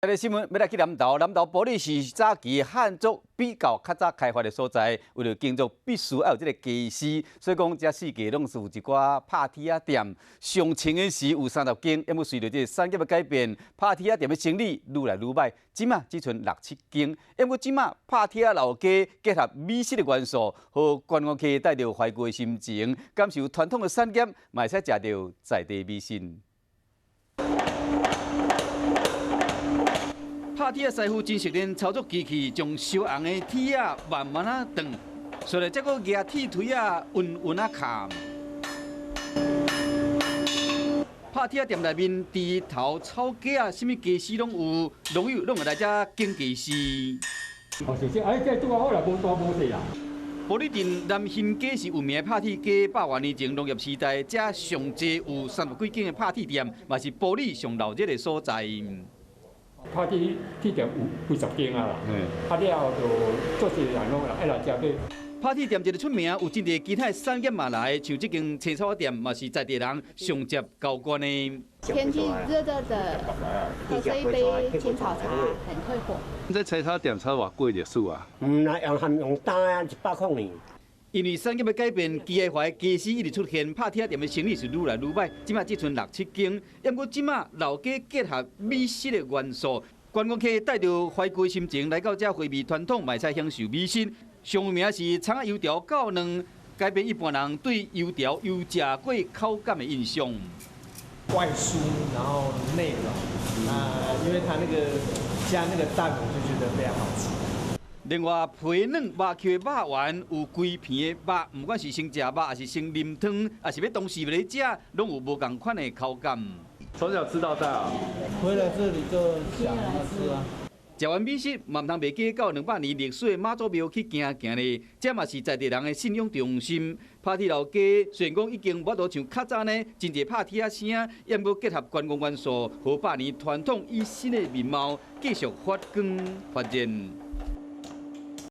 這个新聞欲來去南投，南投埔里是早期漢族比較較早開發的所在，為著耕作必須愛有這个家私，所以講遮四界攏是有一寡拍鐵仔店。上清的時有30間，毋過隨著這个產業的改變，拍鐵仔店的生意愈來愈䆀，這馬只賰六七間。毋過這馬拍鐵仔老街結合美食的元素，予觀光客帶著懷舊的心情，感受傳統的產業，嘛會使食著在地美食。拍鐵仔師傅真熟練操作機器，將燒紅的鐵仔慢慢仔轉，隨來才閣舉鐵錘仔穩穩仔砍。拍鐵仔店內面，豬頭、草雞仔，啥物家私攏有，農友攏會來遮揀家私。哦，是是，哎，這拄好啦，無大無細啦。埔里鎮南興街是有名的拍鐵街，100外年前農業時代，遮上濟有30幾間的拍鐵店，嘛是埔里上鬧熱的所在。拍鐵鐵店有幾十間啊啦，啊了後就做濟人攏愛來遮買。拍鐵店一个出名，有真濟其他產業嘛來，像這間青草店嘛是在地人上接高官的。天氣熱熱的，喝這一杯青草茶很退火。這青草店才偌久歷史啊？毋啦，用含用擔啊，100塊呢。因為產業的改變，機械化的家私一直出現，拍鐵仔店的生意是愈來愈䆀。這馬只賰六七間，毋過這馬老街結合美食的元素，觀光客帶著懷舊心情來到遮回味傳統，嘛會使享受美食。上有名是蔥仔油條夠軟，改變一般人對油條油食過口感的印象。外酥，然後內軟，啊，因為它那個加那個蛋，我就覺得非常好吃。另外，皮軟肉 Q 的肉圓，有規片的肉，毋管是先食肉，抑是先啉湯，抑是欲同時欲咧食，攏有無仝款的口感。從小吃到大啊，回來這裡就想要吃啊。食完美食，嘛毋通袂記到200年歷史的媽祖廟去行行咧，這嘛是在地人的信仰中心。拍鐵老街雖然講已經無法度像較早呢，真濟拍鐵仔聲，毋過結合觀光元素，予百年傳統以新的面貌繼續發光發熱。